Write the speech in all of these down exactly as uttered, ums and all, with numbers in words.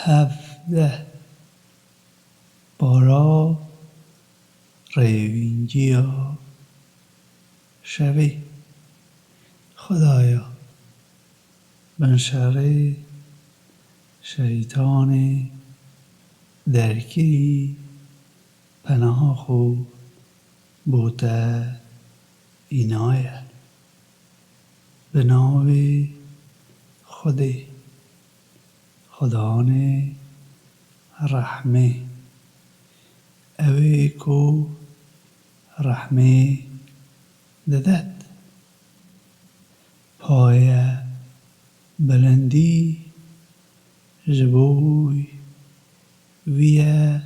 Hevdeh. Para rêvîngiya şevê. Xwedaya, bin şerê şeytanê derkirî penaha xwe bo te înaye. Bi navê Xwedê, Xudanê rehmê, ew ê ku rehmê didet. Paye bilindî ji bo wî ye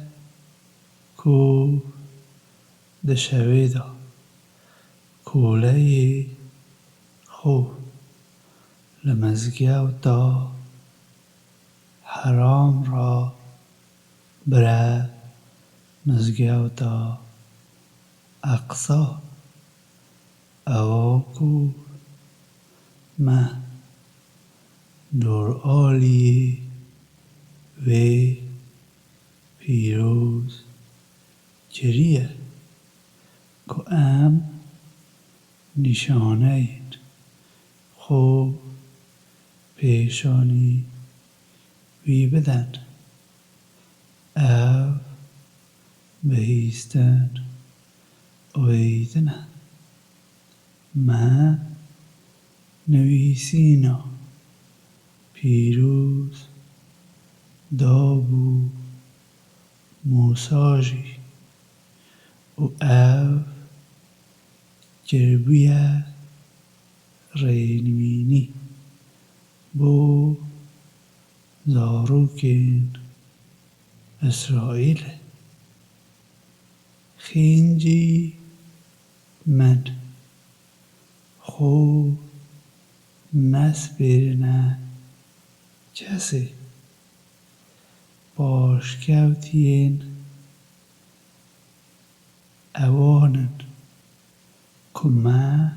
ku di şevê de koleyê xwe li mizgewta heram re bire mizgewta Eqsa, ewa ku me doraliyê wê pîroz kiriye ku em nîşaneyên xwe pêşanî wî bidin. Ev bihîstin wî din e. Me nivîsîna pîroz dabû Mûsa jî û ev kiribûye rênivînî bo zarokên Îsraîlê. Xîncî min, xwe nespêrine kesê. Paşkevtiyên ewan in ku me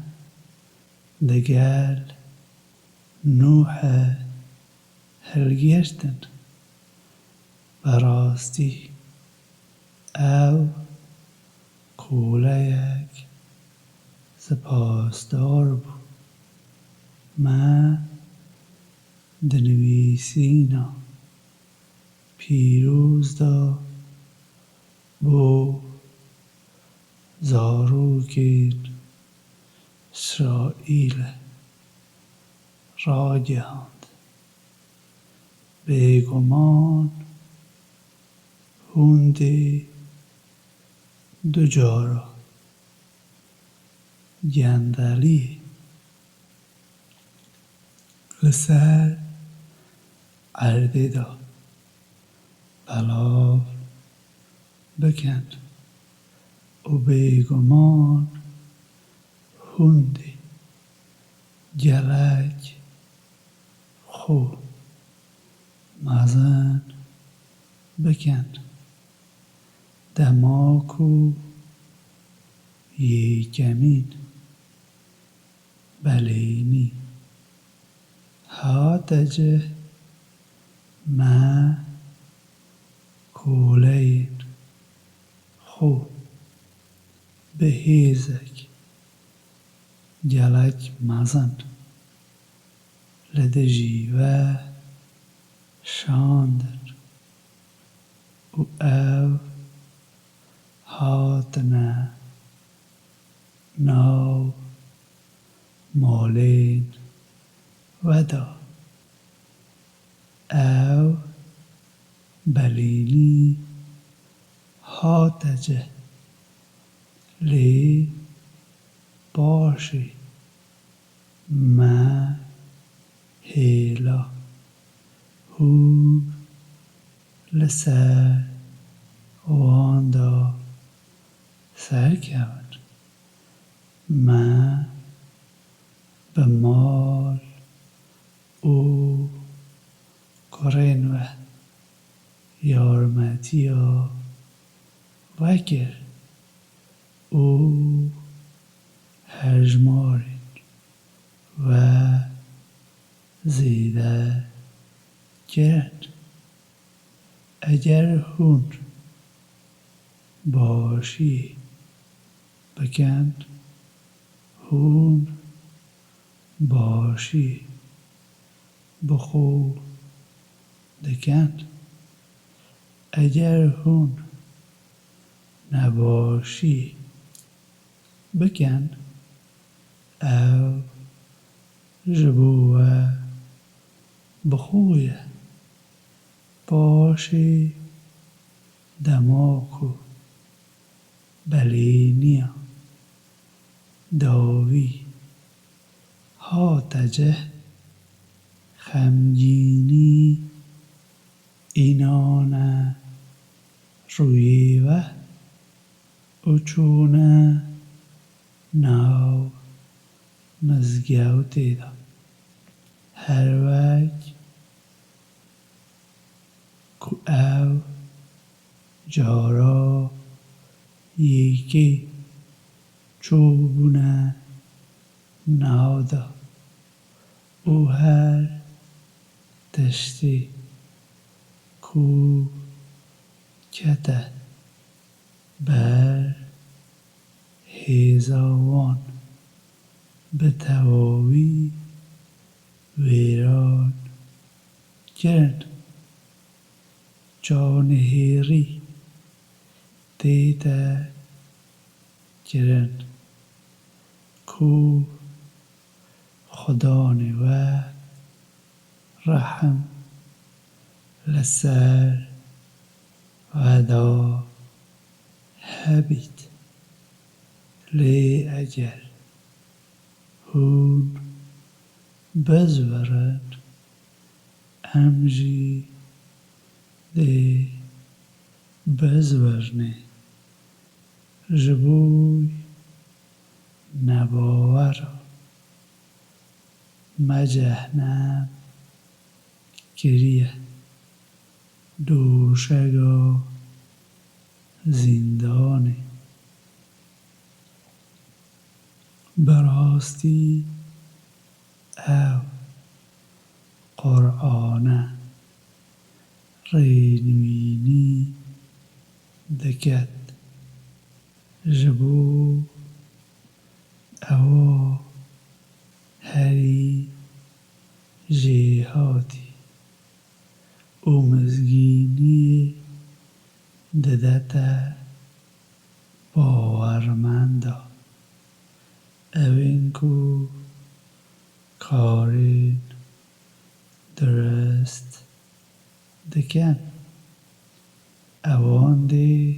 digel Nûhê hilgirtin. Bi rastî ew koleyek sipasdar bû. Me di nivîsîna pîroz de bo zarokên Îsraîlê ragihand. Bêguman hûn dê du cara gendeliyê li ser erdê de belav bikin û bêguman hûn dê gelek xwe mezin bikin. Dema ku yekemîn belênî hate cih, me koleyên xwe bi hêzek gelek mezin li dijî we şandin û ew hatine nav malên we de. Ew belênî hate cih, lê paşê me hêla hûn li ser wan de serkevin. Me bi mal û kurên we yarmetiya we kir û hejmarên we zêde kirin. Eger hûn başiyê bikin, hûn başiyê bi xwe dikin. Eger hûn nebaşiyê bikin, ew ji bo we bi xwe ye. Paşê dema ku belêniya dawî hate cih, xemgînî înane rûyê we û çûne nav mizgewtê de. Her wek ku ew cara yekê çûbûne nav de û her tiştê ku kete ber hêza wan bi tewawî wêran kirin. Canihêrî tête kirin ku Xudanê we rehim li ser we de hebît. Lê eger hûn bizwirin, em jî dê bizwirnê. Ji bo nebawera me cehnem kiriye, doşega zîndanê. Bi rastî ew Qur'ane rênûînî diket. Ji bo ewa herî jêhatî û mizgîniyê didete bawermenda. Ewên ku karên dirust dikin, ewan dê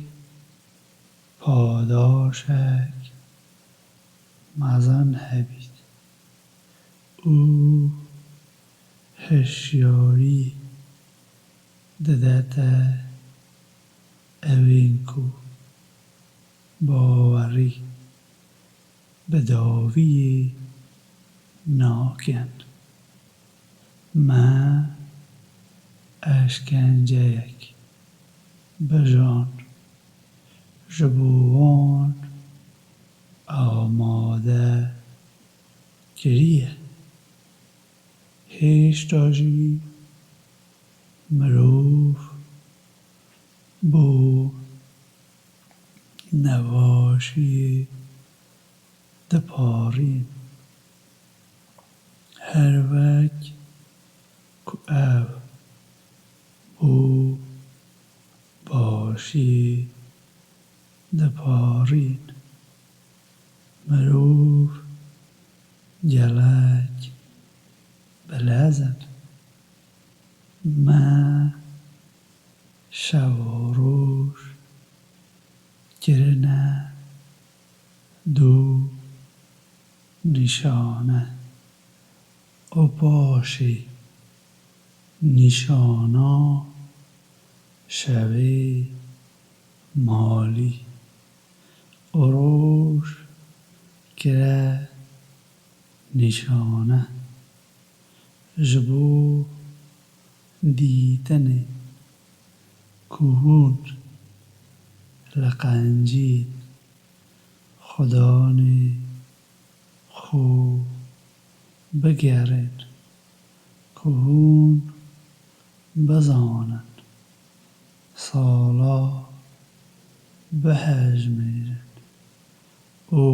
padaşek mezin hebît û hişyarî didete ewên ku bawerî bi dawiyê nakin. Me eşkenceyek bijand ji bo wan amade kiriye. Hêşta jî mirov bo nebaşiyê diparîn. Her wek ku ew bo başiyê diparîn, mirov gelek bilez in. Me şev û roj kirine du nîşane û paşê nîşana şevê malî û roj kire nîşane. Ji bo dîtinê ku hûn li qencîn Xudanê xwe bigerin, ku hûn bizanin sala bihejmêrin û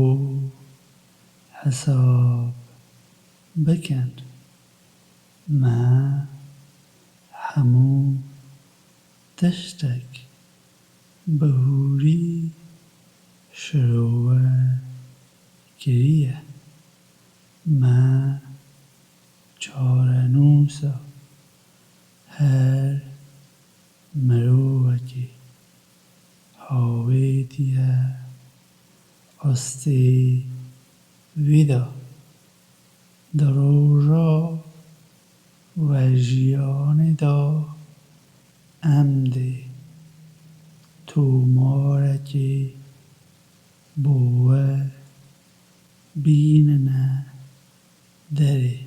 hesab bikin. Me hemû tiştek bi hûrî şirowe kiriye. Me çarenûsa her mirovekî hawêtiye astê wî de. Di roja vejiyanê de em dê tomarekê bo we bînine derê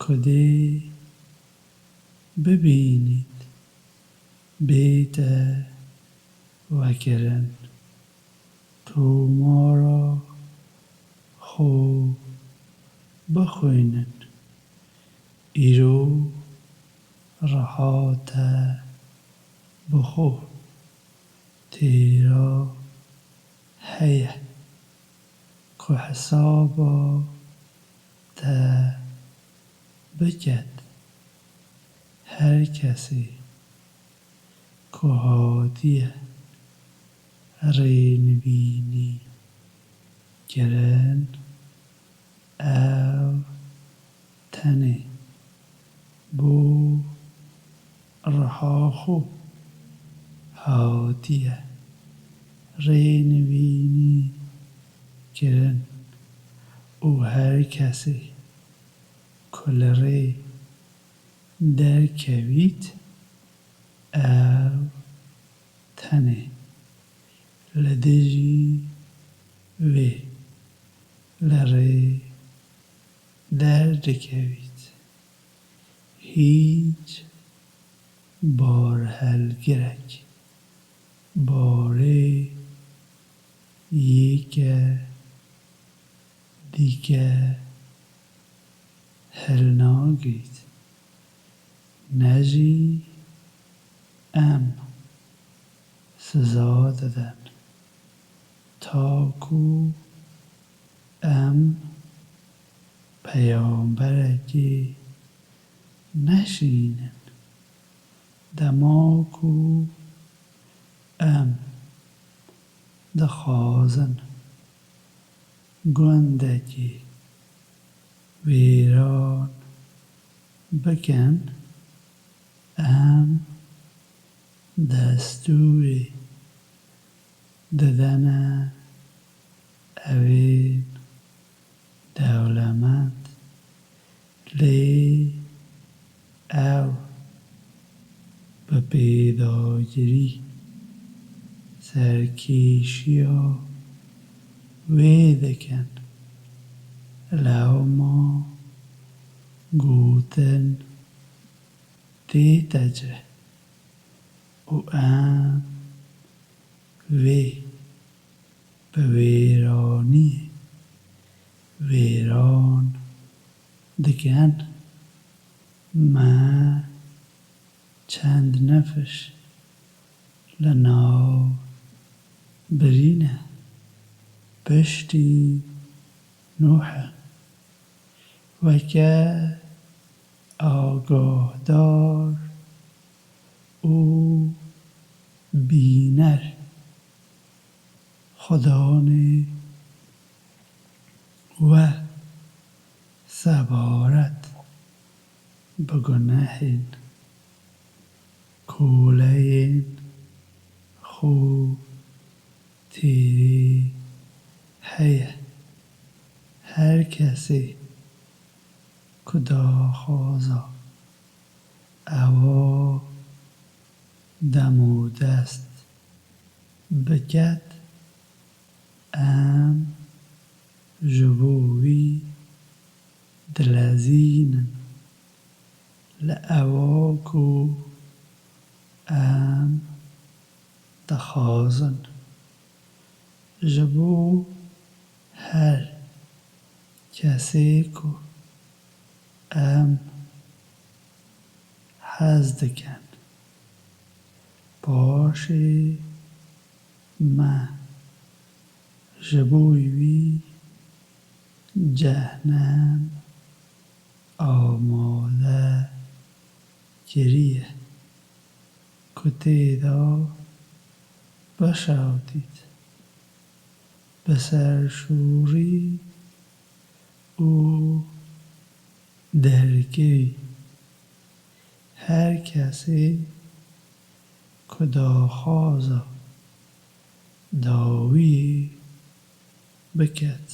ku dê bibînît bête vekirin. Tomara xwe bixwînin. Îro reha te bi xwe têra heye ku hesaba te biket. Her kesê ku hatiye rênivînî kirin, ew tenê bo riha xwe hatiye rênivînî kirin û her kesê ku li rê derkevît, ew tenê li dijî wê li rê derdikevît. Hîç barhelgirek barê yeke dîke hilnagît, ne jî em siza didin, ta ku em peyamberekê neşînin, dema ku em dixwazin gundekî wêran bikin, em destûrê didene evên dewlemend, lê ew bi pêdagirî serkêşiya wê dikin. Lewma gotin tête cih û em vê bi wêraniyê wêran dikin. Me çend nifş li nav birîne piştî Nûhe. Weke agahdar û bîner, Xudanê we sebaret bi gunehên koleyên xwe têrê heye. Her kesê ku daxwaza ewa demodest biket, em ji bo wî dilezînin. Li ewa ku em dixwazin ji bo her kesê ku em hez dikin, Paşê me ji bo wî cehnem amade kiriye ku tê de bişewitît, bi serşûrî û derkevî. Her kesê ku daxwaza dawiyê biket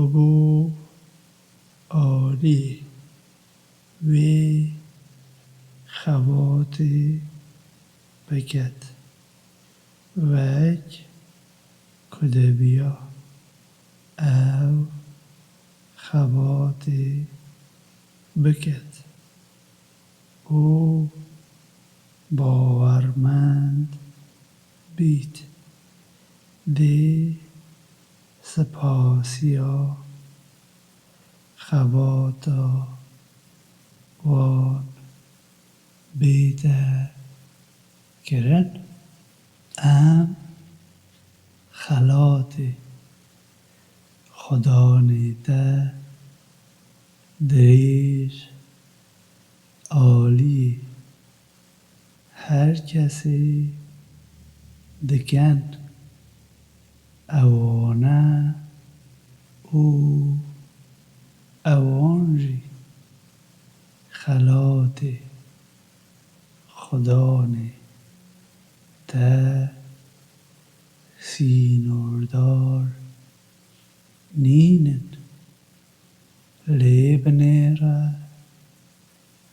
û bo aliyê wê xebatê biket, wek ku dibiya ew xebatê biket û bawermend bît, dê spasiya xebata wan bête kirin. Em xelatê Xudanê te dirêj aliyê her kesê dikin. Ewana û ewan jî xelatê Xudanê te sînordar nînin. Lê binêre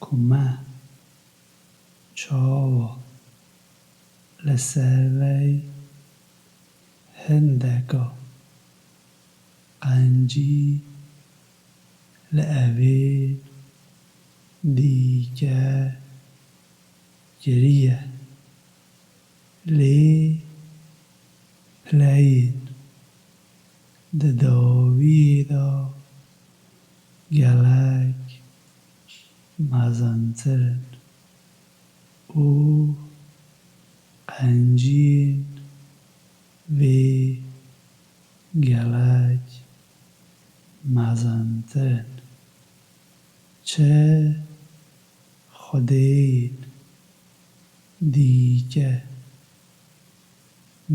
ku me çawa li ser vey hindeka qencî li evên dîke kiriye. Lê pleyên di dawiyê de gelek mezintir in û qenciyên vê gelek mezintir in. Çi xwedêyên dîke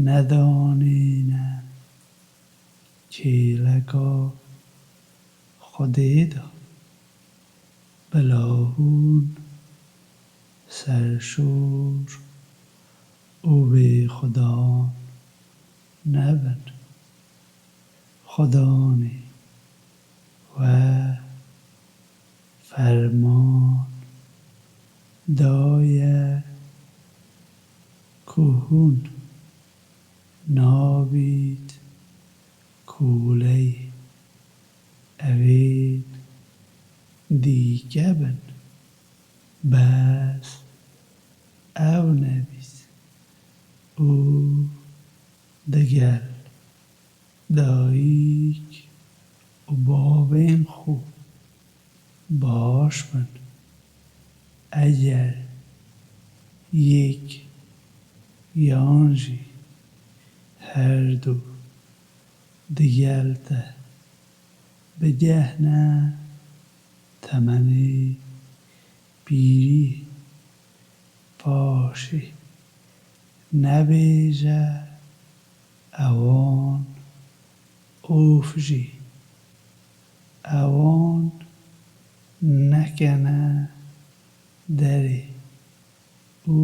nedanêne kêleka Xwedê de, bila hûn serşor û bêxwedan nebin. Xudanê we ferman daye ku hûn nabît kûleyê evên dîke bin, bes ew nebît û digel dayik û bavên xwe baş bin. Eger yek yan jî her du digel te bigehne temenê pîrî, paşê nebêje ewan of jî. Ewan nekene derê û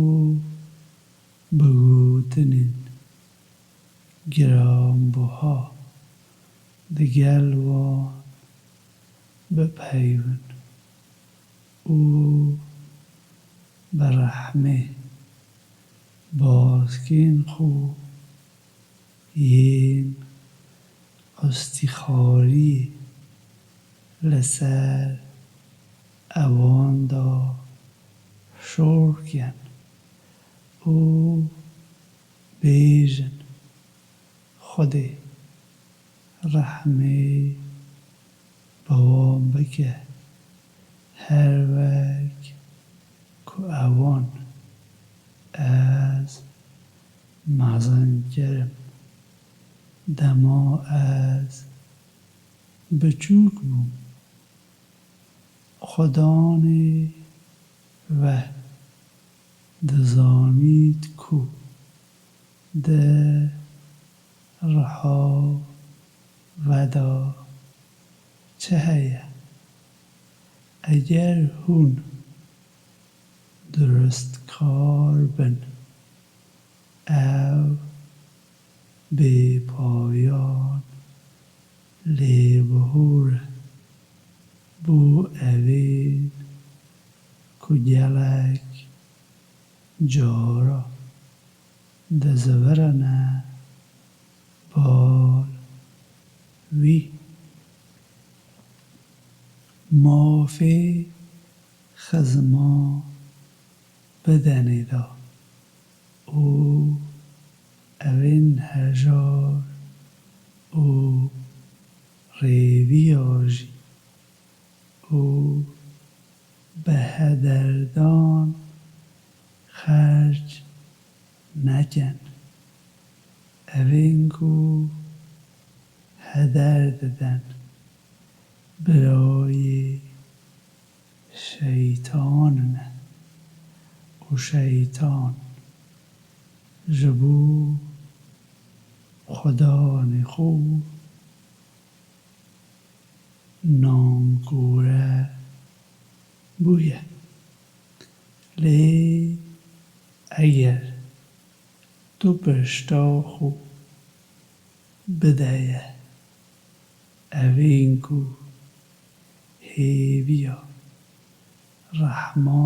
bi gotinên giranbuha digel wan bipeyivin û bi rehmê baskên xwe yên îstîxariyê li ser ewan de şor kin û bêjin: Xwedê rehmê bi wan bike, her wek ku ewan Mezin kirim. Dema ez biçûk bûm, xudanê we dizanît ku di riha we de çi heye. Eger hûn durustkar bin, ew bêpayan lêbihûr e bo evên ku gelek cara dizivirine bal wî. Mafê xizma bidenê de û evên hejar û rêviya jî û bi hederdan xerc nekin. Evên ku heder didin, birayê şeytan in û şeytan ji bo xudanê xwe nankore bûye. Lê eger tu pişta xwe bideye evên ku hêviya rehma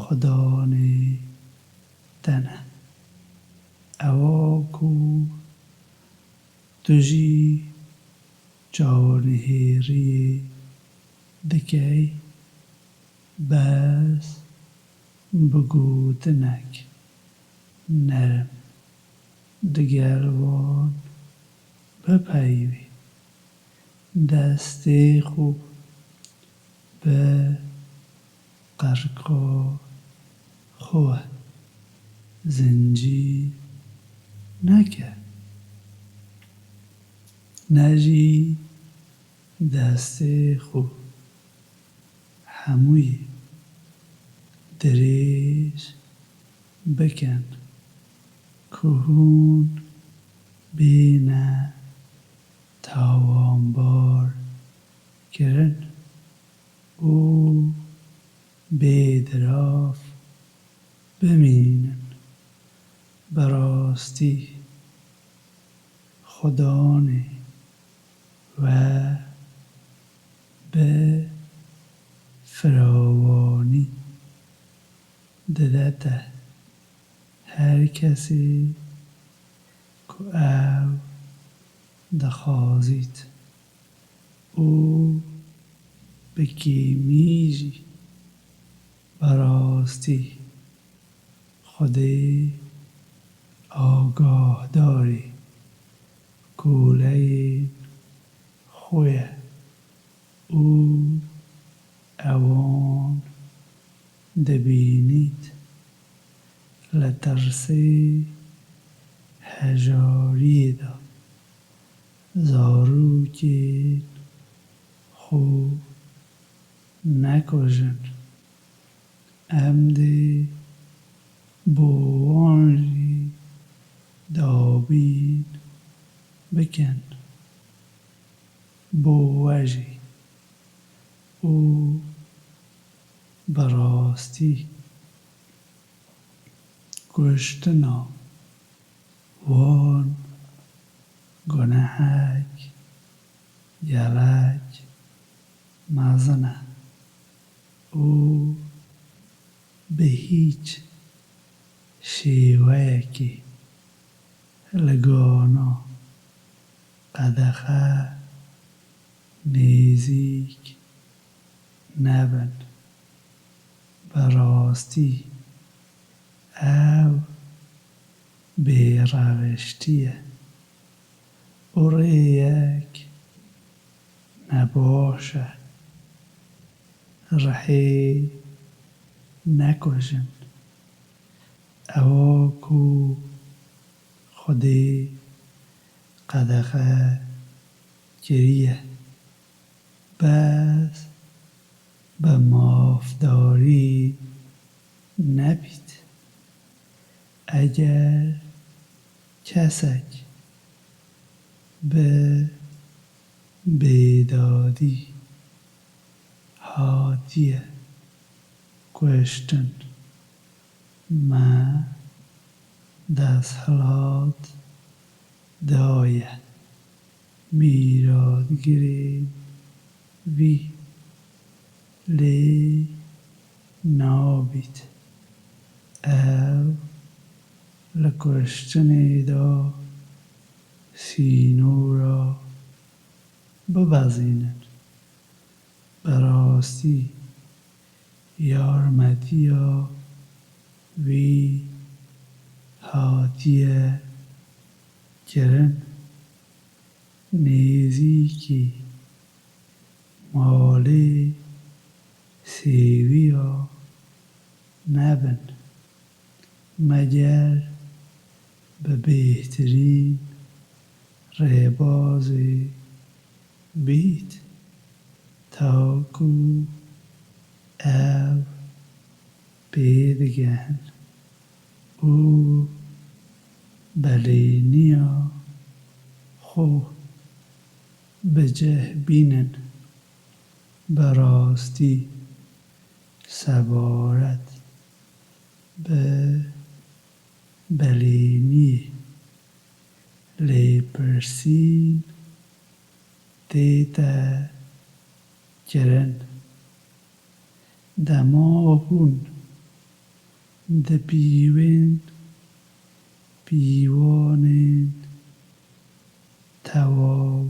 xudanê te ne, ewa ku tu jî çawnihêriyê dikey, bes bi gotinek nerm digel wan bipeyivî, destê xwe bi qirka xwe zincîr neke, ne jî destê xwe hemûyê dirêj bikin ku hûn bêne tawanbar kirin û bêdirav bimînin. Bi rastî xudanê we bi firawanî didete her kesê ku ew dixwazît û bi kêmî jî bi rastî Xwedê agahdarê koleyên xwe ye û ewan dibînît li tirsê hejariyê de zarokên xwe nekujin. Em dê bo wan jî dabîn bikin, bo we jî û bi rastî kuştina wan gunehek gelek mezin e û bi hîç şêweyekê li gana qedexe nêzîk nebin. Bi rastî ew bêrewiştî ye û rêyek nebaş e. Rihê nekujin. Ewa ku Xwedê qedexe kiriye, bes bi mafdarî nebît. Eger kesek bi bêdadî hatiye kuştin, me desthilat daye mîratgirên vî, lê nabît ew li kuştinê de sînora bibezînin. Bi rastî yarmetiya wî hatiye kirin. Nêzîkî malê sêwiya nebin, meger bi bêhtirîn rêbazê bît, ta ku ew pê digehin û belêniya xwe bi cih bînin. Bi rastî sebaret bi belêniyê lêpirsîn tête kirin. Dema hûn dipîvên pîvanên tewaw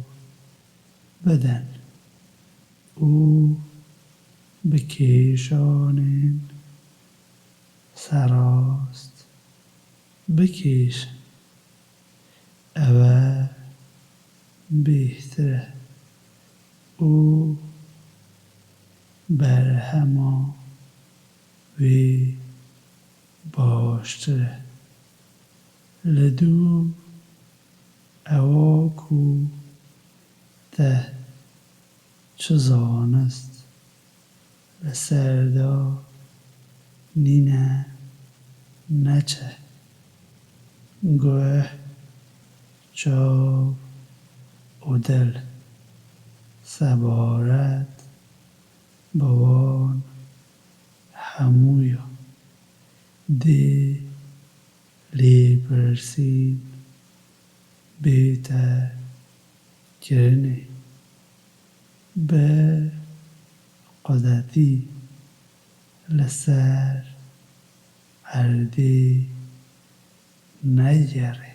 bidin û bi kêşanên serast bikêşin. Ew e bêhtir e û berhema wê baştir e. Li dû ewa ku te çi zanist li ser de nîne neçe. Guh, çav û dil, sebaret bi wan hemûya dê lêpirsîn bête kirinê. Bi qudetî li ser erdê negere.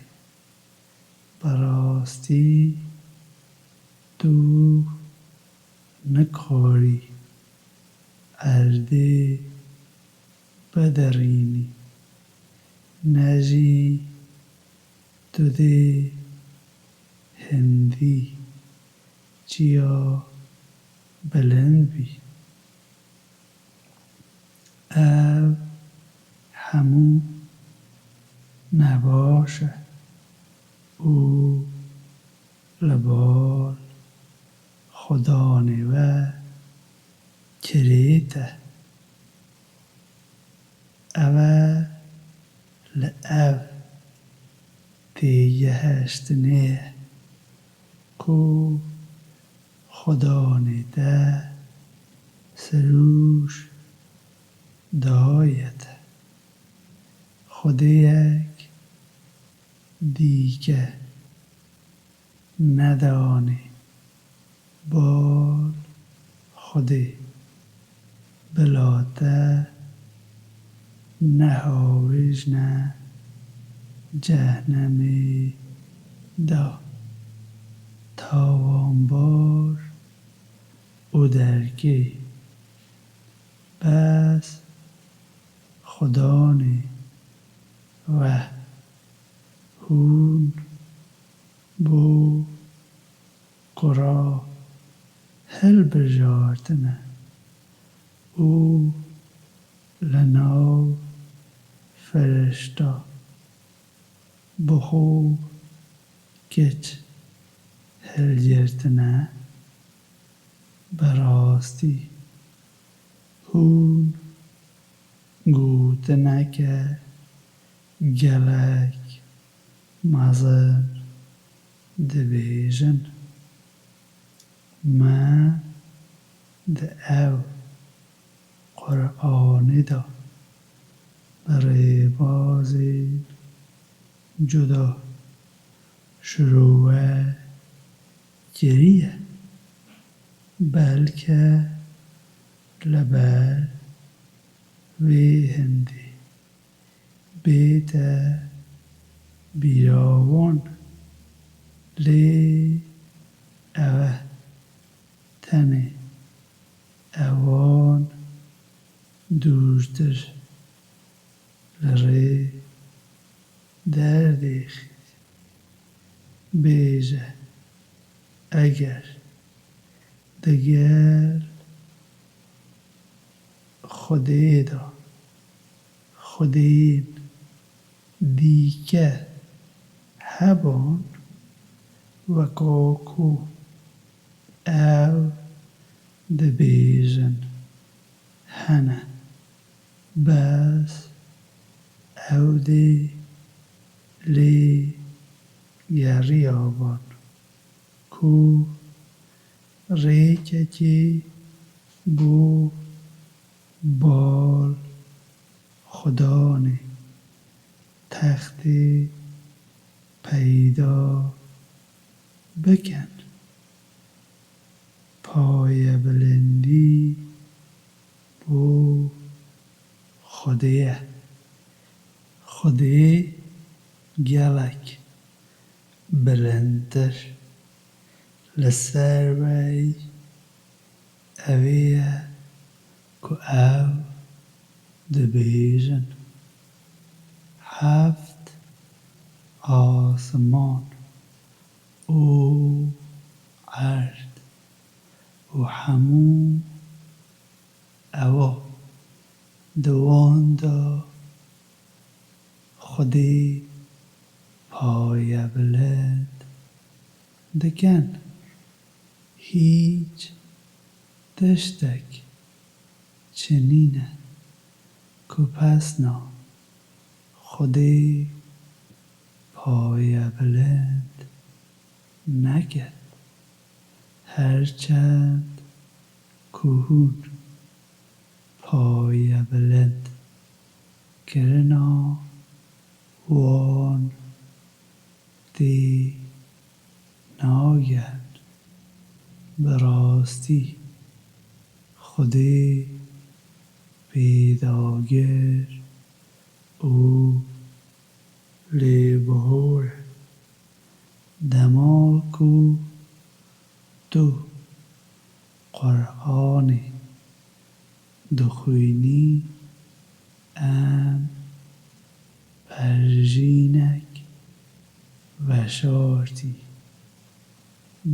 Bi rastî tu nikarî erdê bidirînî, ne jî tu dê hindî çiya bilind bî. Ev hemû nebaş e û li bal xudanê we kirêt e. Ev e li ev têgihiştinê ye ku xudanê te sirûş daye te. Xwedêyek dîke nedanê bal Xwedê bila te nehawêjne cehnemê de tawanbar û derkê. Bes xudanê we hûn bo kura hilbijartine û li nav Firişta bi xwe keç hilgirtine, bi rastî hûn gotineke gelek mezin dibêjin. Me di ev Quranê de bi rêbazên cuda şirove kiriye. Belke li ber vê hindê bête bîra wan, lê ew e tenê ewan dûrtir li rê derdêxî. Bêje, eger digel Xwedê de xwedên dîke hebon, weka ku ew dibêjin hene, bes ew dê lê geriyaban ku rêkekê bo bal xudanê textê peyda bikin. Payebilindî bo Xwedê ye. Xwedê gelek bilindtir li ser we ye. Ev ê ye ku ew dibêjin, heft asman û erd û hemû ewa di wan de Xwedê payebilind dikin. Hîç tiştek çinîne ku pesna Xwedê payebilind neket. Her çend ku hûn payebilind kirina wan tê nagehin. Bi rastî Xwedê pêdagir û lêbihor e. Dema ku tu Quranê dixwînî, em perjînek veşartî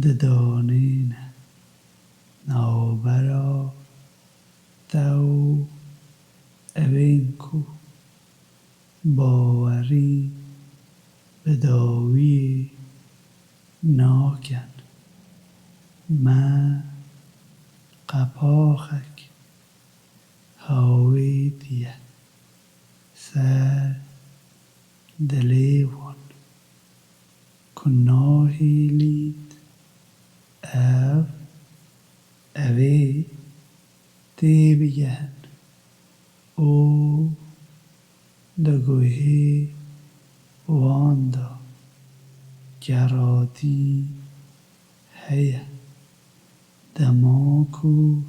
didanîne navbera te û evên ku bawerî bi dawiyê nakin. Me qepaxek hawîtiye ser dilê wan ku nahêlît ev, ev ê têbigehin û di guhê wan de keratî heye. Dema ku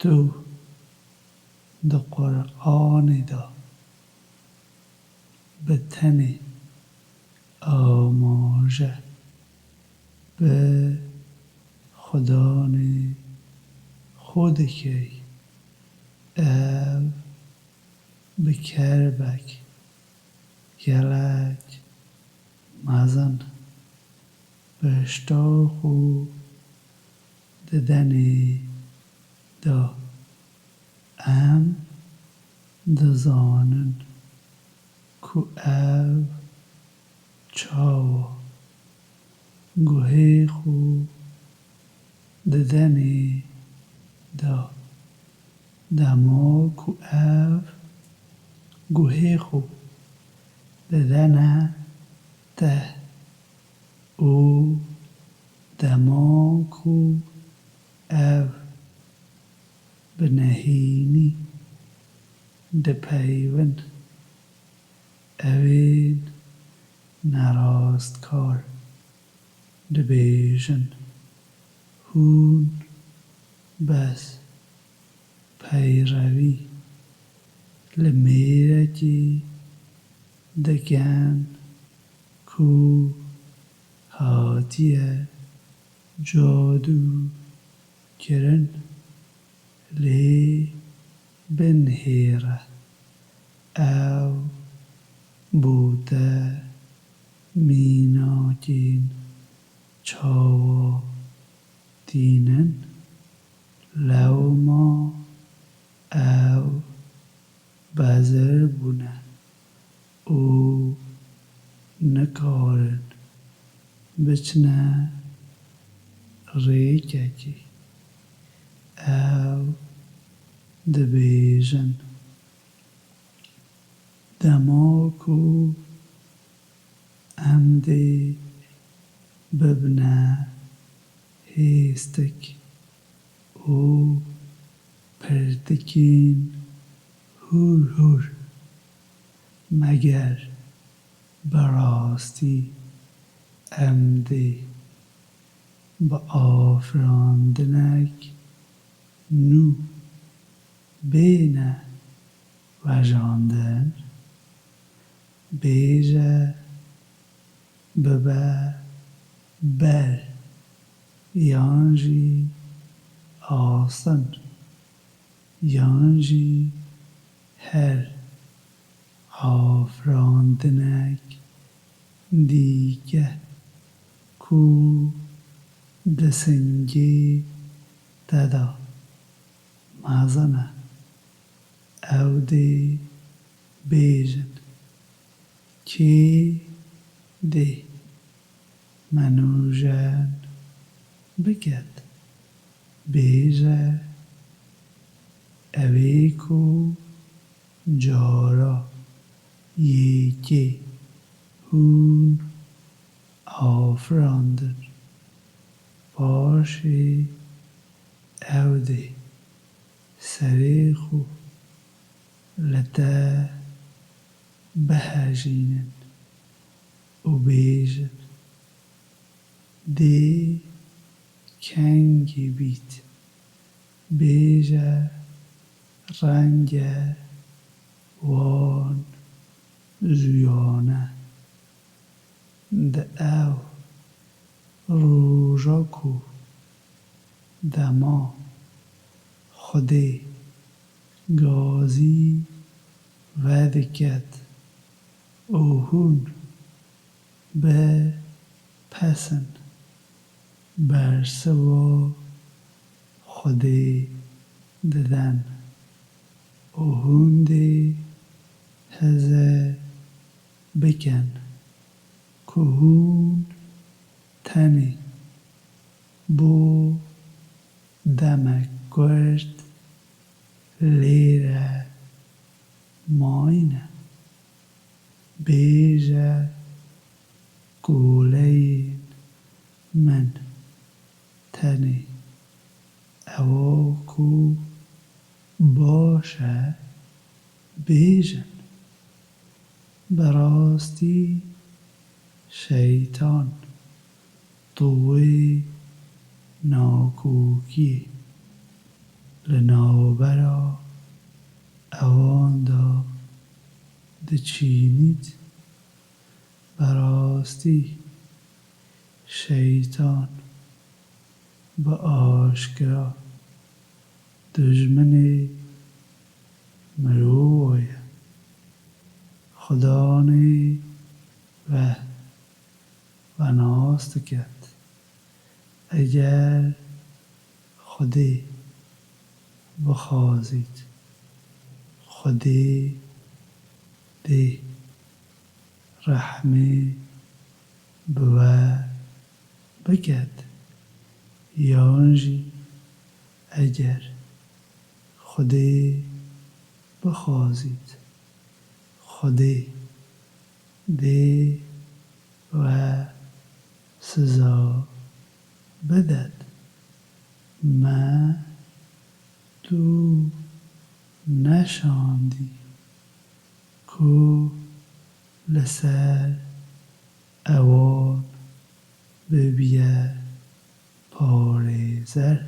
tu di Quranê de bi tenê amaje bi Xudanê xwe dikey, ev bi kerbek gelek mezin pişta xwe didenê da. Em dizanin ku ev çawa guhê xwe di denê de, dema ku ev guhê xwe didene te û dema ku ev bi nehînî dipeyivin, ew ên nerastkar dibêjin, hûn bes peyrevî li mêrekî dikin ku hatiye cadû kirin, lê binihêre ew bo te mînakên çawa tînin, lewma ew bezir bûne û nikarin biçine rêkekê. Ew dibêjin, dema ku em dê bibine hêstik û pirtikên hûr hûr, meger bi rastî em dê bi afirandinek nû bêne vejandin? Bêje bibe ber yan jî asin yan jî her afirandinek dîke ku di singê te de mezin e. Ew dê bêjin, kê dê me nûjen biket, bêje, ew ê ku cara yekê hûn afirandin, paşê ew dê serê xwe li te bihejînin û bêjin, dê kengî bît, bêje renge wan jûyan e. Di ew roja ku dema Xwedê gazî vediket û hûn bi pesin bersiva Xwedê didin û hûn dê hizir bikin ku hûn tenê bo demek kurt lêre mayîne. Bêje koleyên min, tenê ewa ku baş e bêjin. Bi rastî şeytan towê nakokiyê li navbera ewan de diçînît. Bi rastî şeytan bi aşkira dijminê mirova ye. Xudanê ve venas diket. Eger Xwedê bixwazît, Xwedê dê rehmê bi we biket, yan jî eger Xwedê bixwazît, Xwedê dê we siza bidet. Me tu neşandî ku li ser ewan bibiye parêzer.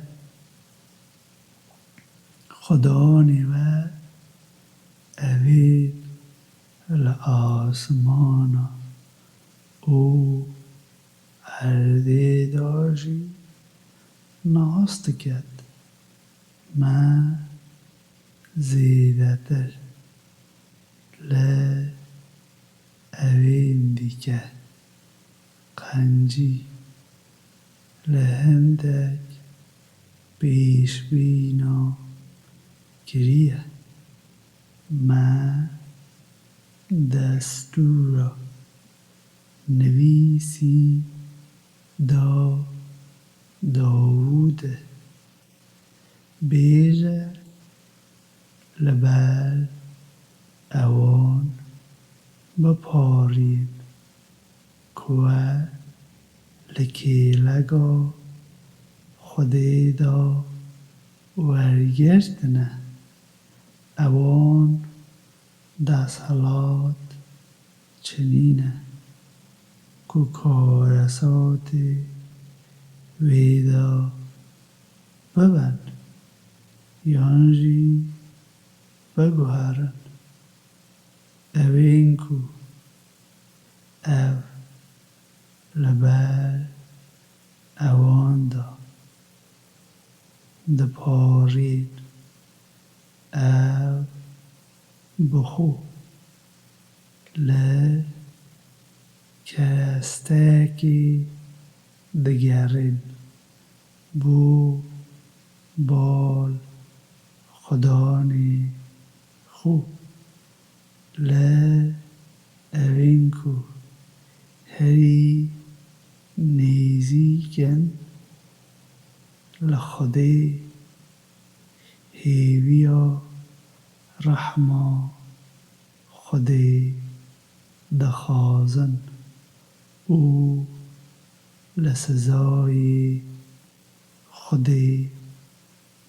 Xudanê we evê li asmana û erdê de jî nas diket. Me zêdetir li evên dîke qencî li hindek pêşbîna kiriye. Me destûra nivîsî da Dawûdê. Bêje li ber ewan biparîn ku we li kêleka Xwedê de wergirtine. Ewan desthilat çinîne ku karesatê wê de bibin yan jî biguherin. Ewên ku ev li ber ewan de diparîn, ev bi xwe li kerestekê digerin, bo bal xudanê xwe. Li evên ku herî nêzîk in, li Xwedê hêviya rehma Xwedê dixwazin û li sizayê Xwedê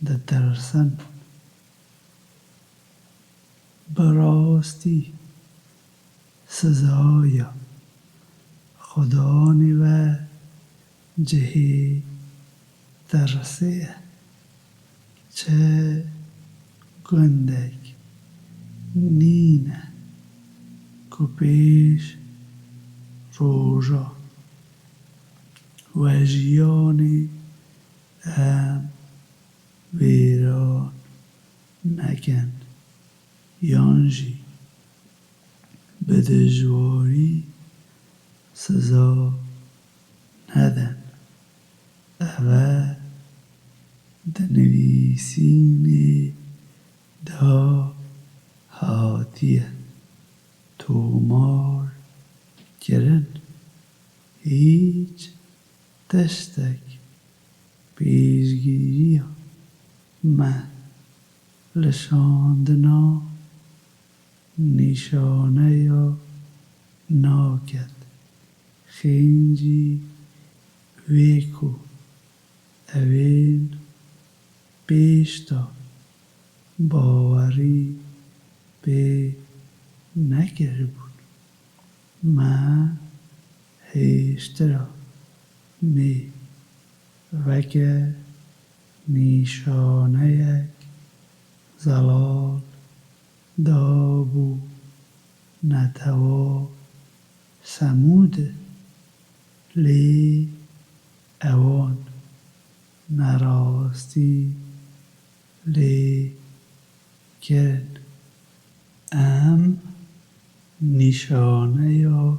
ditirsin. Bi rastî sizaya Xudanê we cihê tirsê ye. Çi gundek nîne ku pêş roja wejiyanê em vêran nekin yan jî bi dijwarî siza nedin. Ev e di nivîsînê de hatiye tomar kirin. Hîç tiştek pêşgiriya me li şandina nîşaneya naket. Xêncî wê ku evên pêş de bawerî pê nekiribûn. Me hêştira mê weke nîşaneyek zelal dabû netewa Semûdê, lê ewan nerastî lê kirin. Em nîşaneya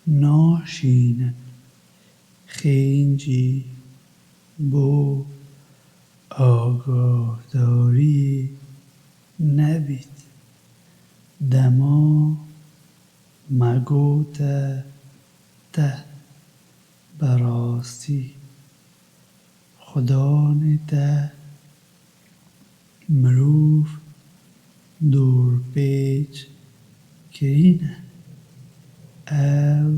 naşînin. Xêncî bo agahdariyê nebît. Dema Me gote te, berastî Xudanê te mirov dorpêç kirîne. Ew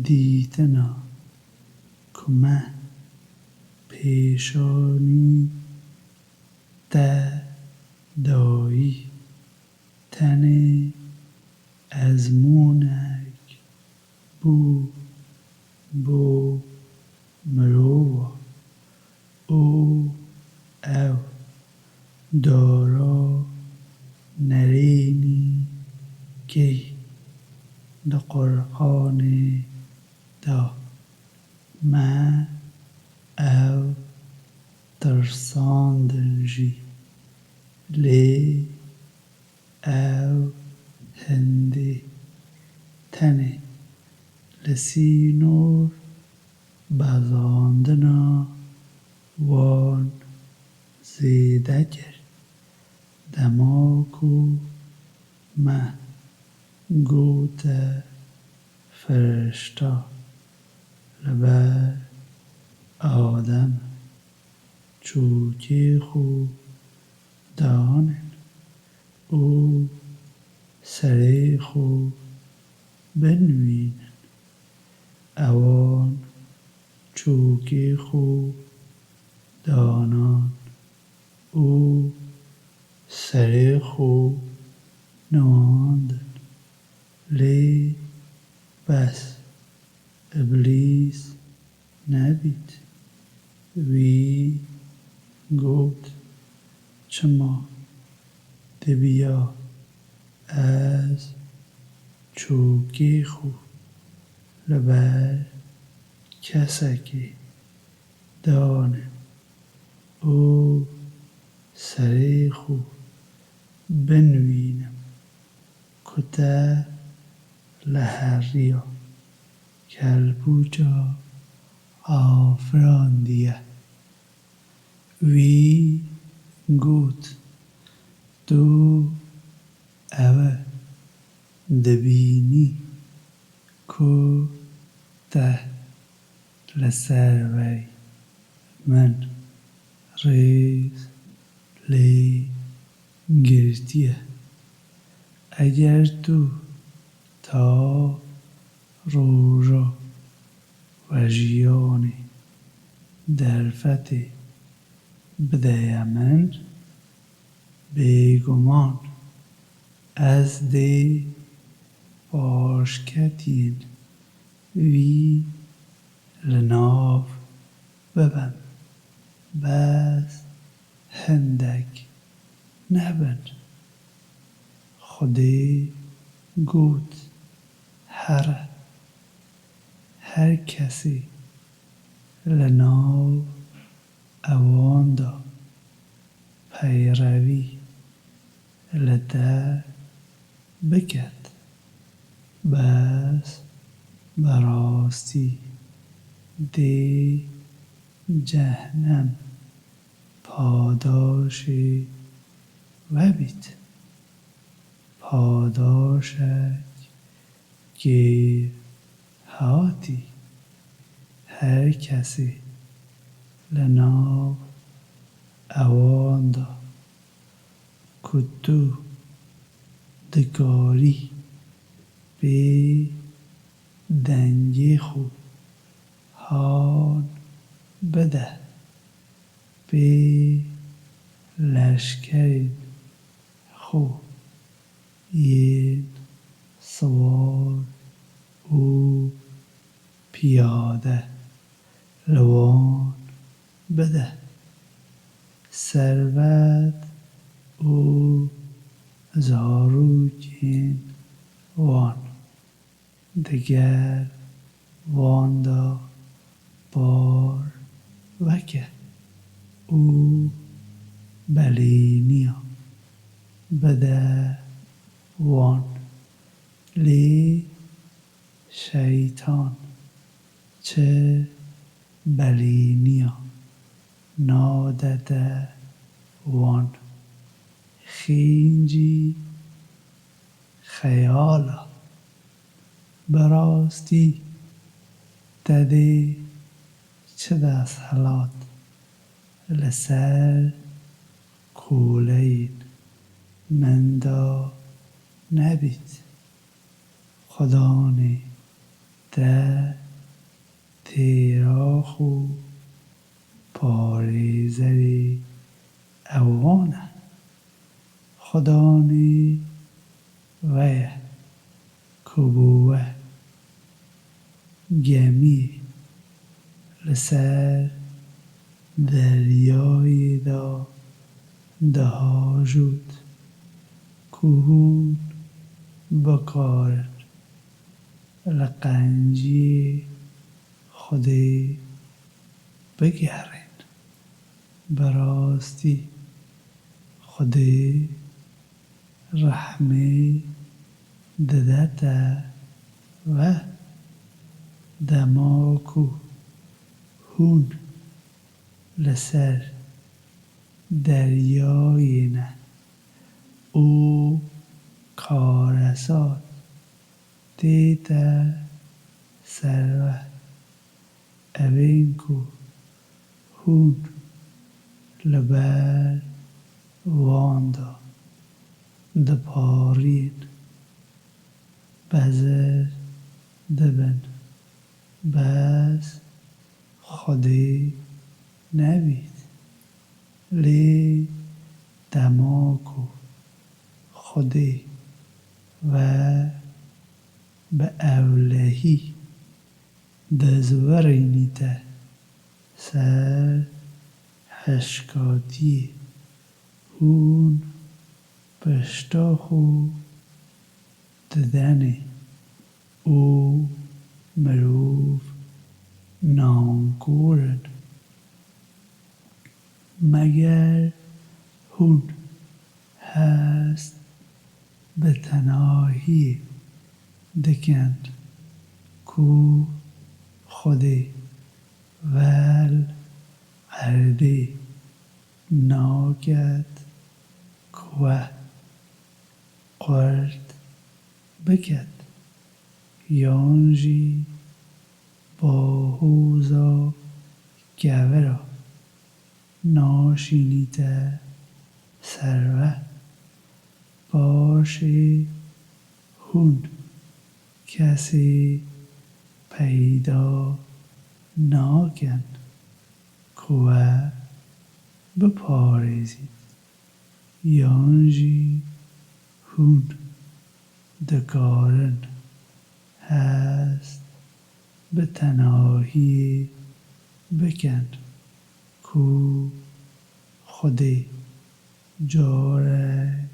dîtina ku me pêşanî te dayî, tenê ezmûnek bû bo mirova û ew dara nerênî key di Qur'anê de. Me ew tirsandin jî, lê ew hindê tenê li sînor bezandina wan zêde kir. Dema ku me gote firişta li ber Adem çûkê xwe danin û serê xwe binivînin. Ewan çûkê xwe danan û serê xwe niwandin. Lê bes Îblîs nedît. Wî got, çima dibiya ez çûkê xwe li ber kesekê danim û serê xwe binivînim ku te li heriya kelpûça afirandiye. Wî got, tu ew dibînî ku te li ser vey min rêz lê girtiye. Eger tu ta roja vejiyanê derfetê bideye min, bêguman ez dê paşketiyên wî li nav bibim. Bes hindek nebin. Xwedê got, here, her kesê li nav ewan de peyrevî li te biket, bes bi rastî dê cehnem padaşê we bît. Padaşek kêrhatî. Her kesê li nav ewan de ku tu dikarî pê dengê xwe han bide, pê leşkerên xwe yên siwar û piyade li wan bide. Servet û zarokên wan digel wan de par veke û belêniya bide wan. Lê şeytan çi belêniya nadete wan. Xêncî xeyala Bi rastî te dê çi desthilat li ser koleyên min de nebît? Xudanê te têrax û parêzerê ewan e. Xudanê we ye ku bo we gemî li ser deryayê de dihajot ku hûn bikarin li qenciyê Xwedê bigerên. Bi rastî Xwedê rehmê dide te ve. Dema ku hûn li ser deryayê ne û karesat tête ser ve, evên ku hûn li ber wan de diparîn, bezir dibin, bes Xwedê nebît. Lê dema ku Xwedê we bi ewlehî dizvirînîte ser hişkatiyê, hûn pişta xwe didenê û mirov nankor in. Meger hûn hest bi tenahiyê dikin ku Xwedê vel erdê naket ku we qurt biket yan jî bahoza kevira naşînîte ser ve. Paşê hûn kesê peyda nakin ku we biparêzît, yan jî hûn dikarin hest bi tenahiyê bikin ku Xwedê carek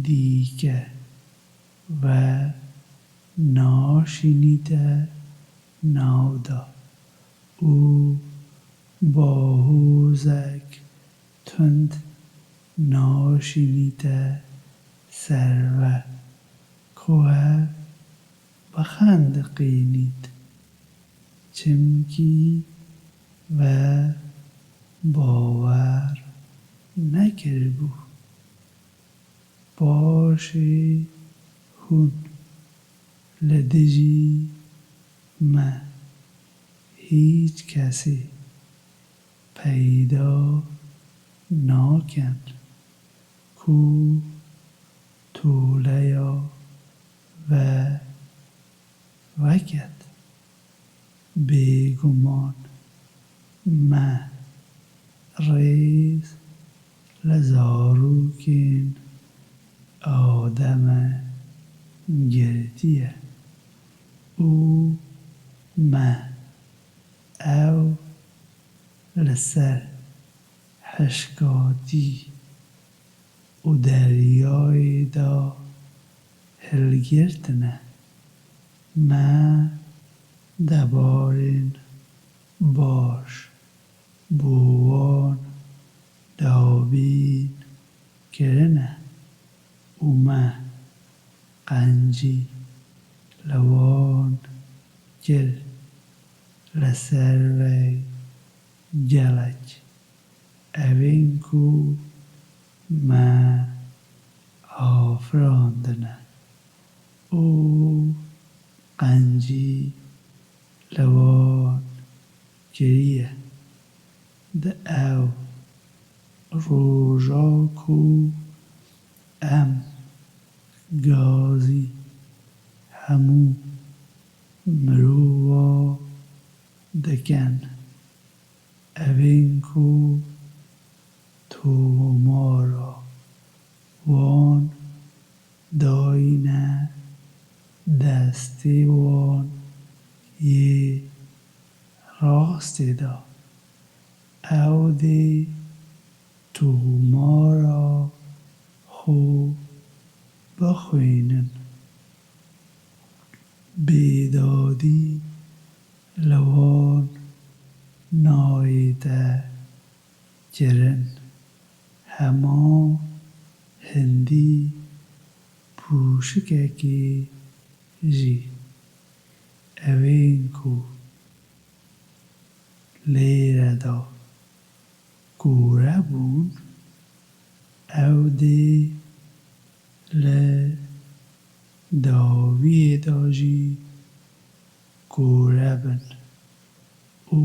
dîke we naşînîte nav de û bahozek tund naşînîte ser we ku we bixendiqînît, çimkî we bawer nekiribû. Paşê hûn li dijî me hîç kesê peyda nakin ku toleya we veket. Bêguman me rêz li zarokên Ademe girtiye û me ew li ser hişkatî û deryayê de hilgirtine. Me debarên baş bo wan dabîn kirine û me qencî li wan kir. Li ser vê gelek evên ku me afirandine û jî li wan kiriye. Di ew roja ku em gazî hemû mirova dikin, evên ku tomara wan dayîne destê wan yê rastê de, ew dê tomara xwe bixwînin. Bêdadî li wan nayête kirin. Hema hindî pûşikekê jî evên ku lêre de kore bûn, ew dê li dawiyê de jî kore bin û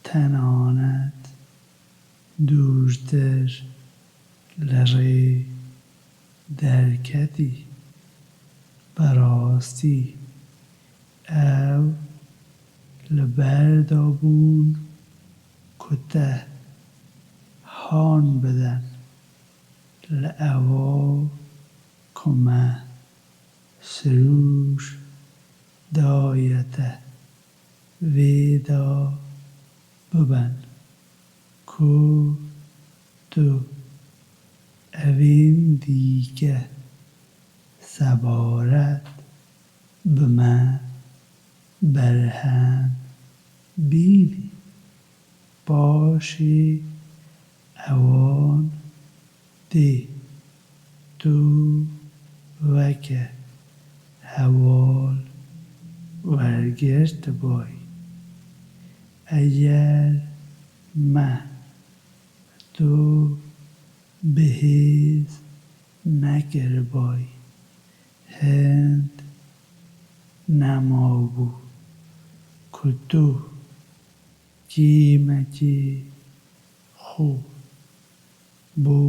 tenanet dûrtir li rê derketî. Bi rastî ew li ber de bûn ku te han bidin li eva ku me sirûş daye te vê de bibin ku tu evên dîke sebaret bi me berhem bînî. Paşê ewan dê tu weke heval wergirtibayî. Eger me tu bihêz nekiribayî, hind nemabû ku tu kîmekî xwe bo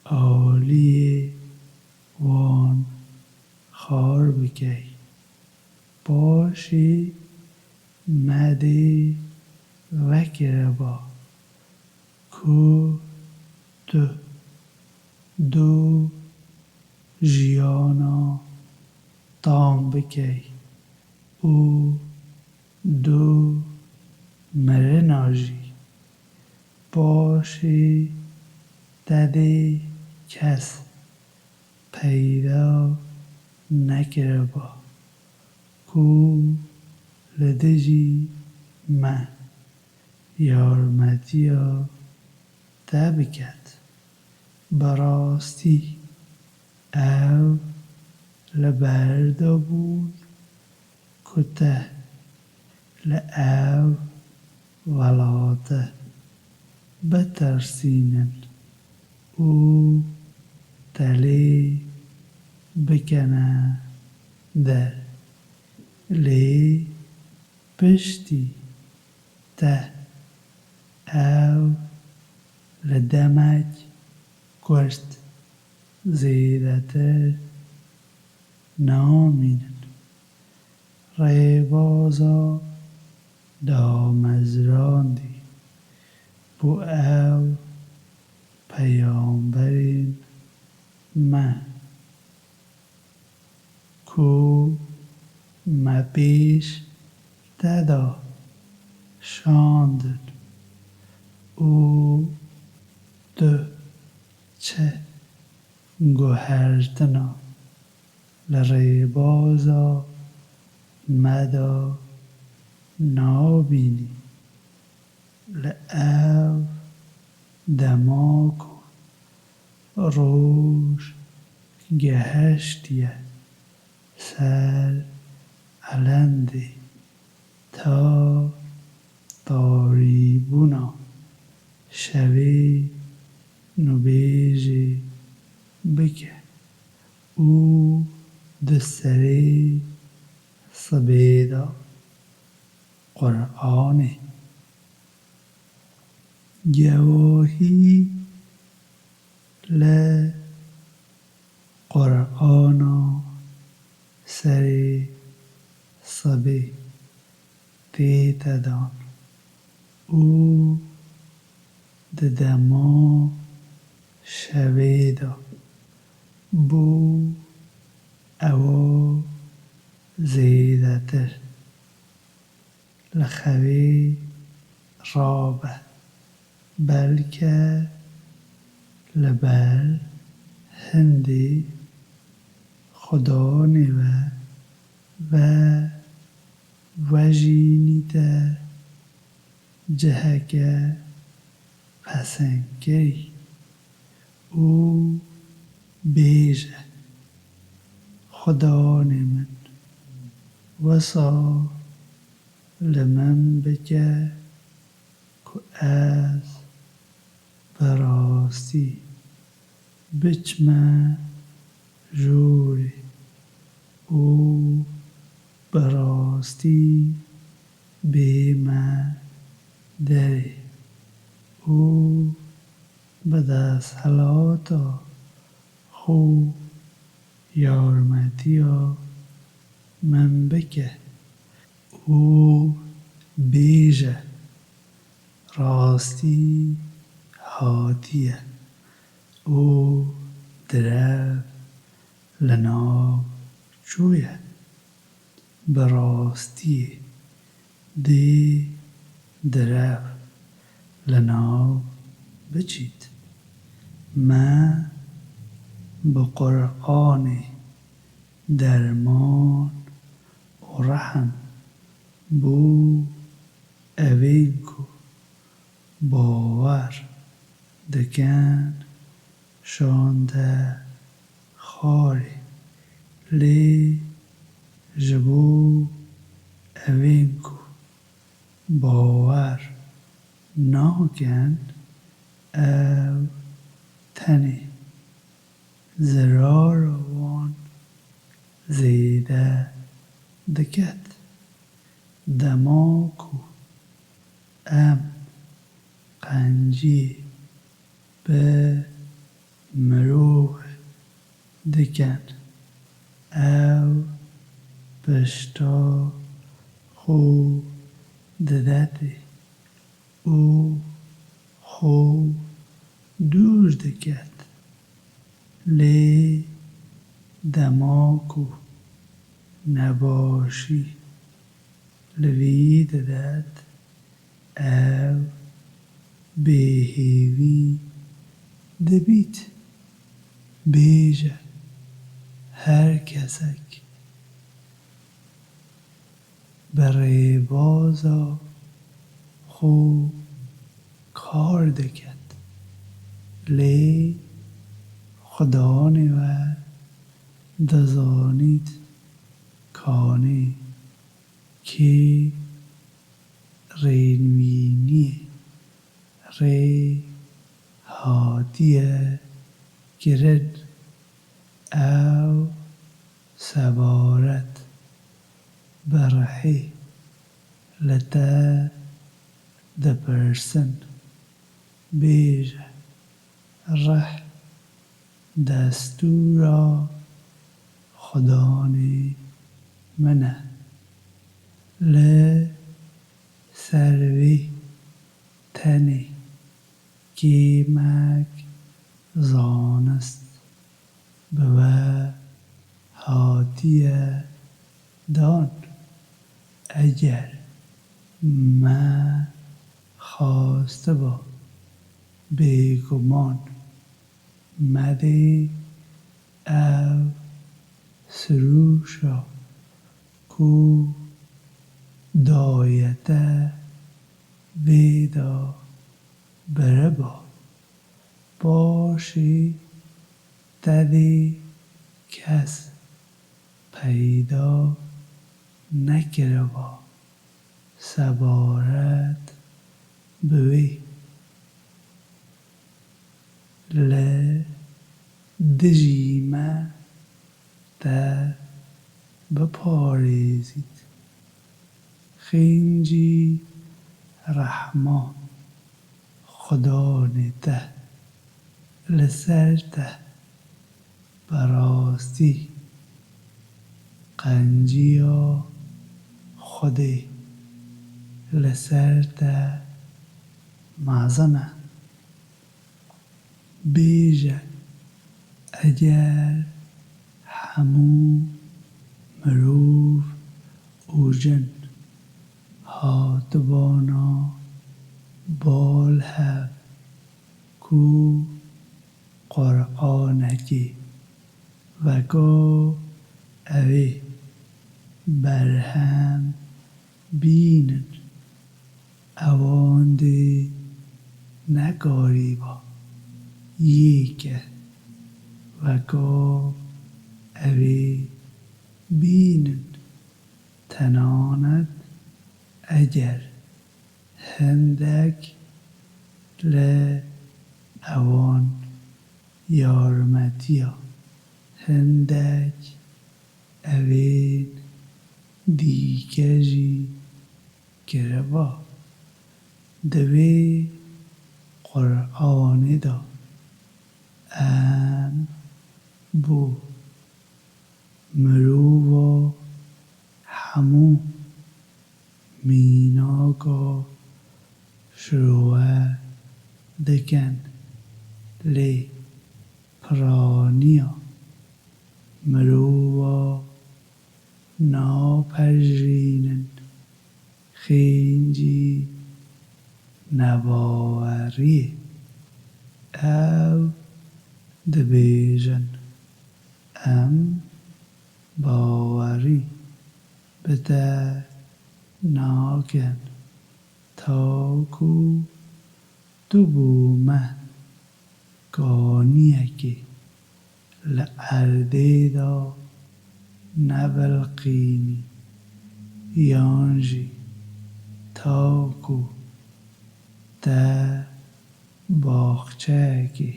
aliyê wan xar bikey. Paşê me dê vekiriba ku tu du jiyana tam bikey û du mirina jî. Paşê te dê kes peyda nekiriba ku li dijî me yarmetiya te biket. Bi rastî ew li ber de bûn ku te li ev welate bitirsînin û te lê bikene der. Lê piştî te ew li demek kurt zêdetir namînin. Rêbaza damezrandî bo ew peyamberên me ku me pêş te de şandin û tu çi guhertina li rêbaza me de nabînî. Li ev dema ku roj gehiştiye ser elendê, ta tarîbûna şevê nûbêjê bike û di serê sibê de Qur'anê. Gewahî li Qur'ana serê sibê tête dan û di dema şevê de bû ewa zêdetir li xewê rabe. Belke li ber hindê xudanê ve ve vejînîte ciheke pesengkirî û bêje, Xudanê min, wisa li min bike ku ez bi rastî biçime jorê û bi rastî bême derê û bi desthilata xwe yarmetiya min bike û bêje, rastî hatiye û direv li nav çûye. Bi rastiyê dê direv li nav biçît. Me bi Qur'anê derman û rehm bo evên ku bawer dikin şande xwarê. Lê ji bo evên ku bawer nakin, ew tenê zirara wan zêde diket. Dema ku em qenciyê bi mirov dikin, ew pişta xwe didetê û xwe dûr diket. Lê dema ku nebaşî li vî didet, ew bêhêvî dibît. Bêje, her kesek bi rêbaza xwe kar diket, lê Xudanê we dizanît kanê kê rênvîniyê rê hatiye kirin. Ew sebaret bi rihê li te dipirsin. Bêje, rih destûra Xudanê min e. Li ser vê tenê kêmek zanist bi we hatiye dan. Eger me xastiba, bêguman me dê ev sirûşa ku daye te vê de biriba. Paşê te dê kes peyda nekiriba sebaret bi wê. Li dijî me te biparêzît. Xêncî rehma Xudanê te li ser te, bi rastî qenciya Xwedê li ser te mezin e. Bêje, eger hemû mirov û jin hatibana bal hev ku Quranekê weka ew ê berhem bînin, ewan dê nekarîba yê ke weka ew ê bînin, tenanet eger hindek li ewan yarmetiya hindek ewên dîke jî kiriba. Di vê Quranê de em bo mirova hemû mînaka şirowe dikin, lê piraniya mirova napejirînin, xêncî nebaweriyê. Ew dibêjin, em bawerî bi te nakin, ta ku tu bo me kaniyekê li erdê de nebilqînî, yan jî ta ku te baxçeyekê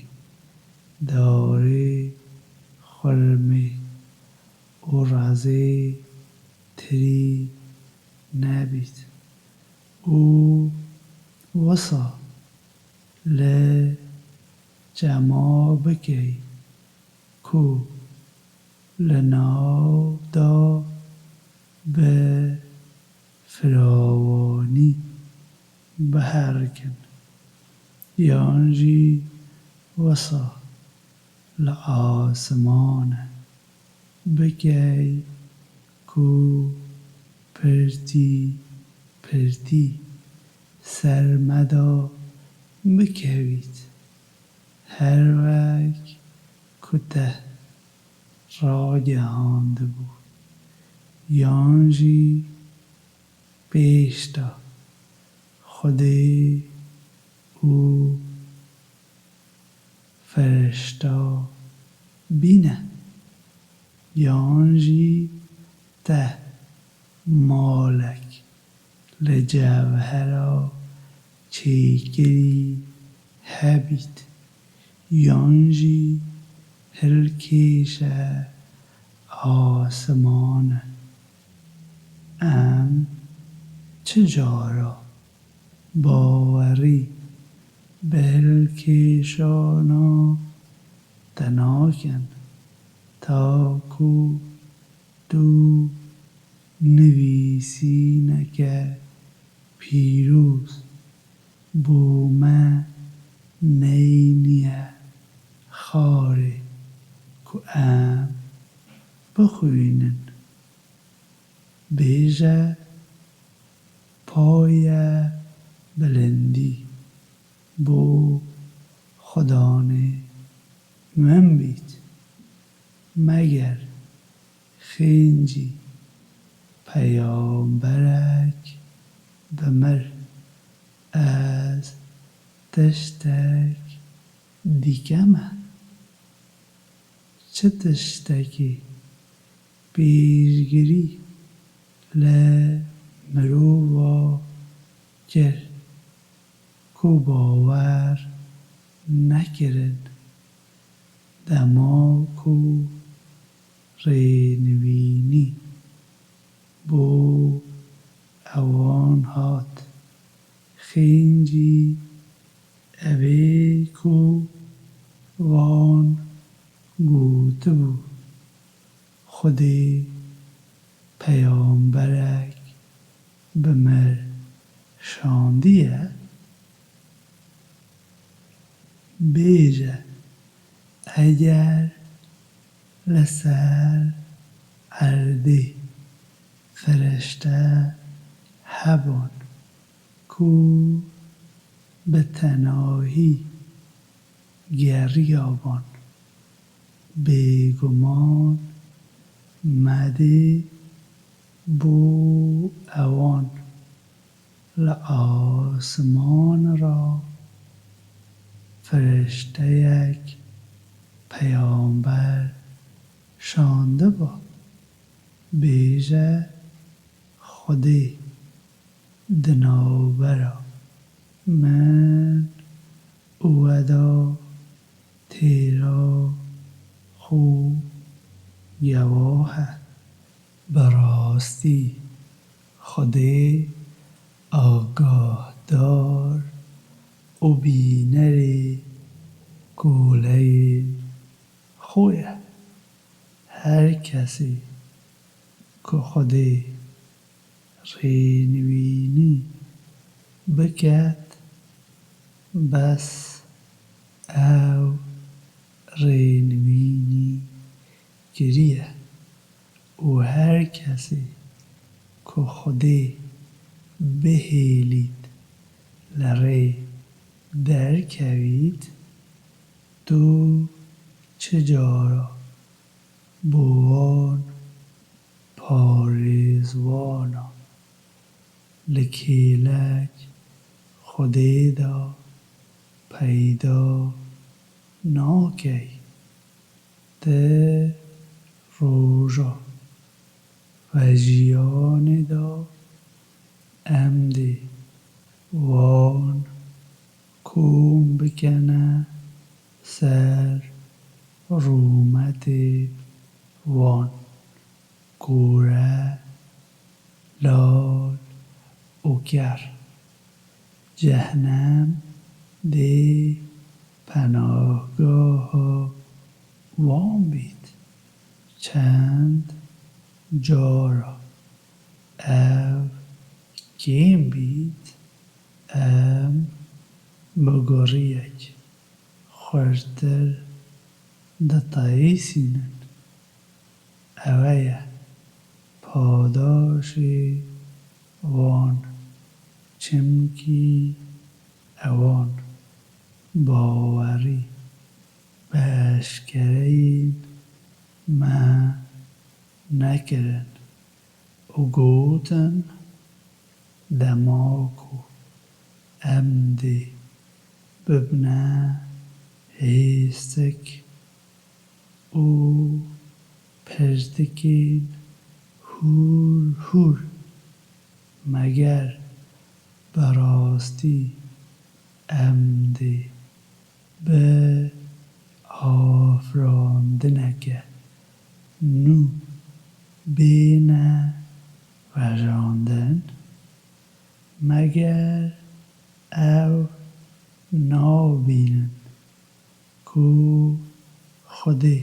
darê xurmê û rezê tirî nebît û wisa li çema bikey ku li nav de bi firawanî biherikin, yan jî wisa li asimane bikey ku pirtî pirtî ser me de bikevît, her wek ku te ragihandibû, yan jî pêşta Xwedê û ferişta bîne, yan jî te malek li cewhera çêkirî hebît, yan jî hilkêşe asimane. Em çi cara bawerî bi hilkêşana te nakin, ta ku tu nivîsîneke pîroz bo me neyniye xarê ku em bixwînin. Bêje, paye bilindî bo Xudanê min bît. Meger xêncî peyamberek bimir, ez tiştek dîke me. Çi tiştekî pêşgirî li mirova kir ku bawer nekirin, dema ku rê nivînî Wan gotibû, Xwedê peyamberek bi me şandiye? Bêje, eger li ser erdê firişte hebûn ku bi tenahî geriyabûn, bêguman me dê bo ewan li asman re firişteyek peyamber şandiba, bêje, Xwedê di navbera min û we de têra xwe gewah e. Bi rastî Xwedê agahdar û bînerê koleyên xwe ye. Her kesê ku Xwedê rênivînî biket, bes ew rênivînî kiriye û her kesê ku Xwedê bihêlît li rê derkevît, tu çi cara bo wan parêzwana li kêlek Xwedê de peyda nakey. Ti roja vejiyanê de em dê wan kom bikene ser rûmetê wan, gore, lal û ker. Cehnem dê penahgeha wan bît. Çend cara ev kêm bît, em bi goriyek xurtir diteysînin. Ew e ye padaşê wan, çimkî ewan bawerî bi eşkereyên me nekirin û gotin, dema ku em dê bibine hêstik û pirtikên hûr hûr, meger bi rastî em dê bi afirandineke nû bêne vejandin? Meger ew nabînin ku Xwedê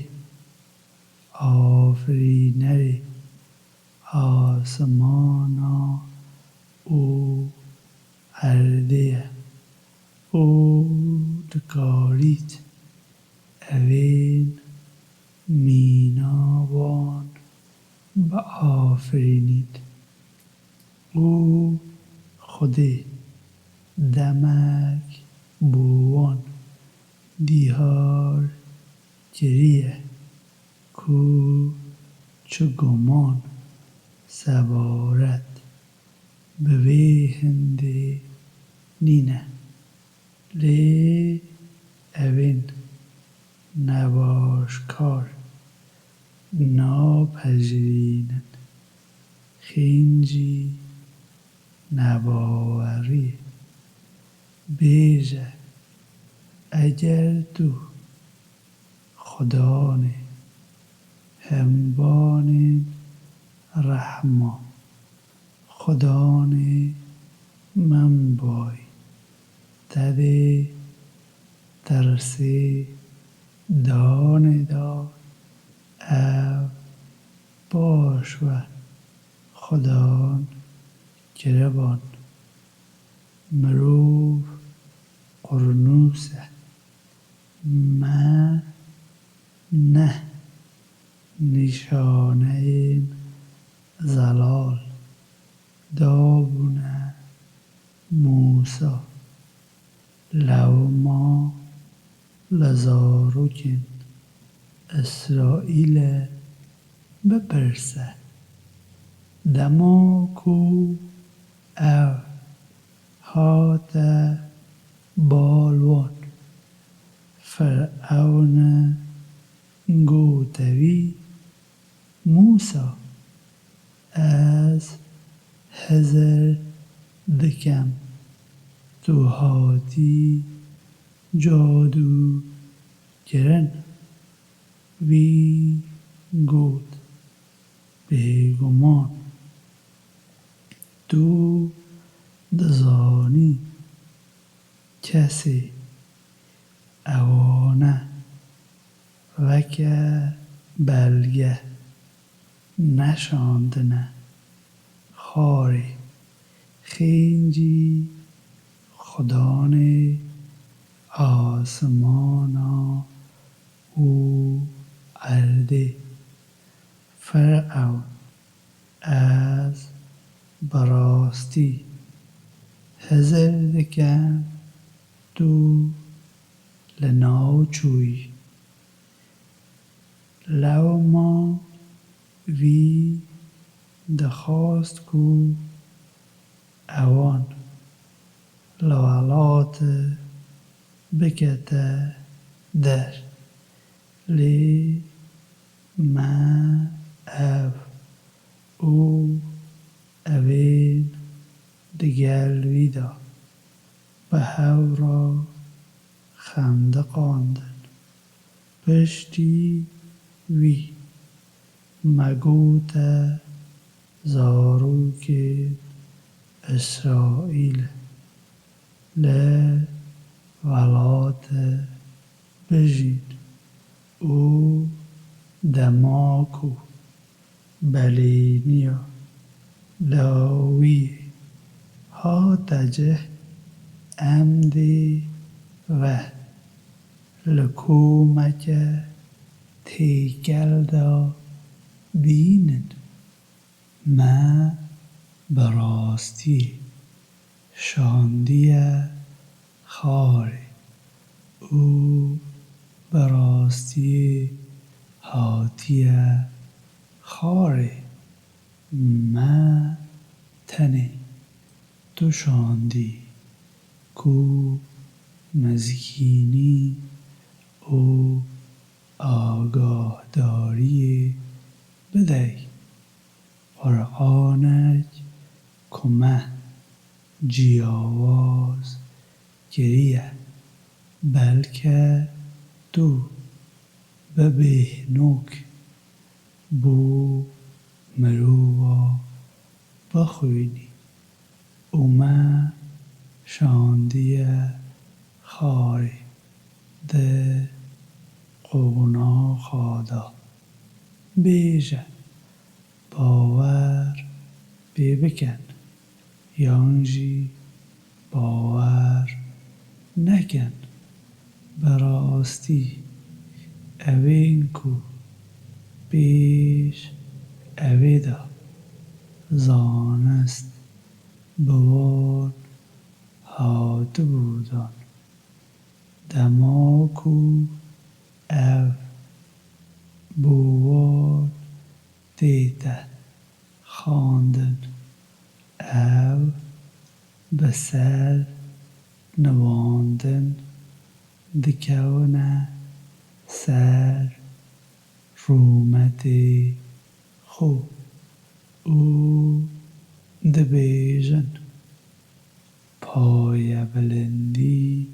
afirînerê asimana û erdê ye û dikarît evên mîna wan biafirînît û Xwedê demek bo wan diyar kiriye ku çi guman sebaret bi vê hindê nîne. Lê evên nebaşkar napejirînin, xîncî nebawerî. Bêje, eger tu Xudanê hembanên rehma, Xudanê min bay, te dê tersê Danê da ev baş we xudan kiriban. Mirov qurnûs e. Me neh nîşaneyên zelal dabûne Mûsa. Lewma li zarokên Îsraîlê bipirse, dema ku ew hate bal wan, Firewn gote wî, Mûsa, ez hizir dikim tu hatî cadû kirin. Wî got, bêguman tu dizanî kesê ewane weke belge neşandine xwarê, xêncî xudanê asimana û erdê. Firewn, ez bi rastî hizir dikim tu li nav çûyî. Lewma wî dixwast ku ewan li welat bikete der, lê me ev û evên digel wî de bi hev re xendiqandin. Piştî wî me gote zarokên Îsraîlê li welatê bijîn û dema ku belêniya dawiyê hate cih, em dê ve li komeke têkel de bînin. Me bi rastî şandiye xwarê û bi rastî hatiye xwarê. Me tenê tu şandî ku mizgînî û agahdariyê bidey. Qur'anek ku me ciyawaz kiriye, belke tu bibêhnok bo mirova bixwînî û me şandiye xwarê di qonaxa de. Bêje, bawer pê bikin yan jî bawer nekin, bi rastî evên ku pêş evê de zanist bi wan hatibû dan, dema ku ev bo wan tête xwendin, ew bi ser nivandin dikevine ser rûmetê xwe û dibêjin, Payebilindî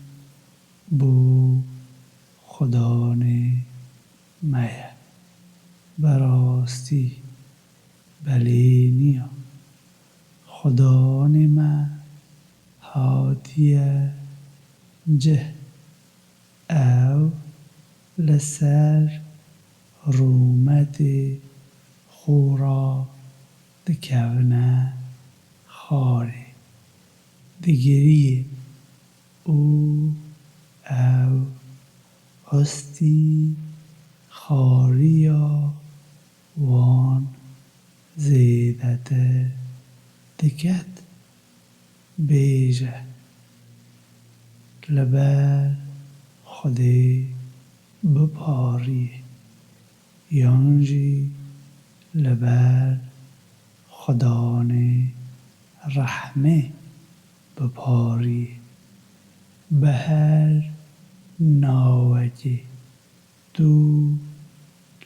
bo Xudanê me ye. Bi rastî belêniya Xudanê me hatiye cih. Ew li ser rûmetê xwe re dikevine xarê, digiriyên û ew hostî xariya wan zêdetir diket. Bêje, li ber Xwedê bipariyê, yan jî li ber Xudanê rehmê bipariyê. Bi her nawekê tu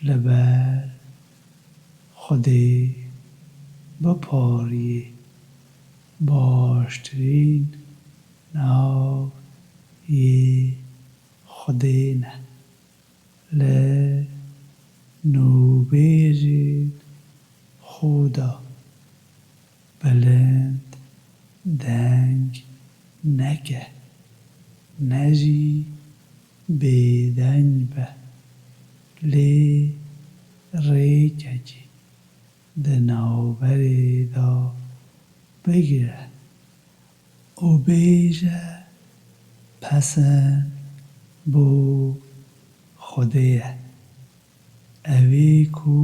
li ber Xwedê bipariyê, baştirîn nav yê Xwedê ne. Li nûbêjên xwe de bilind deng neke, ne jî bêdeng be, lê rêkekê di navberê de bigire û bêje, Pesn bo Xwedê ye, ewê ku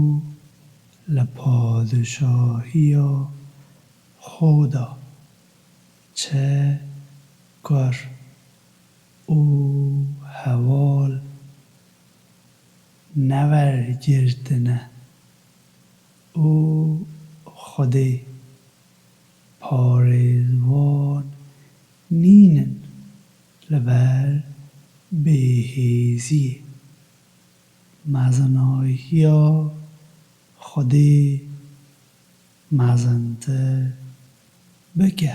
li padişahiya xwe de çi kar û heval newergirtine û Xwedê parêzvan nînin li ber bêhêziyê. Mezinahiya Xwedê mezintir bike.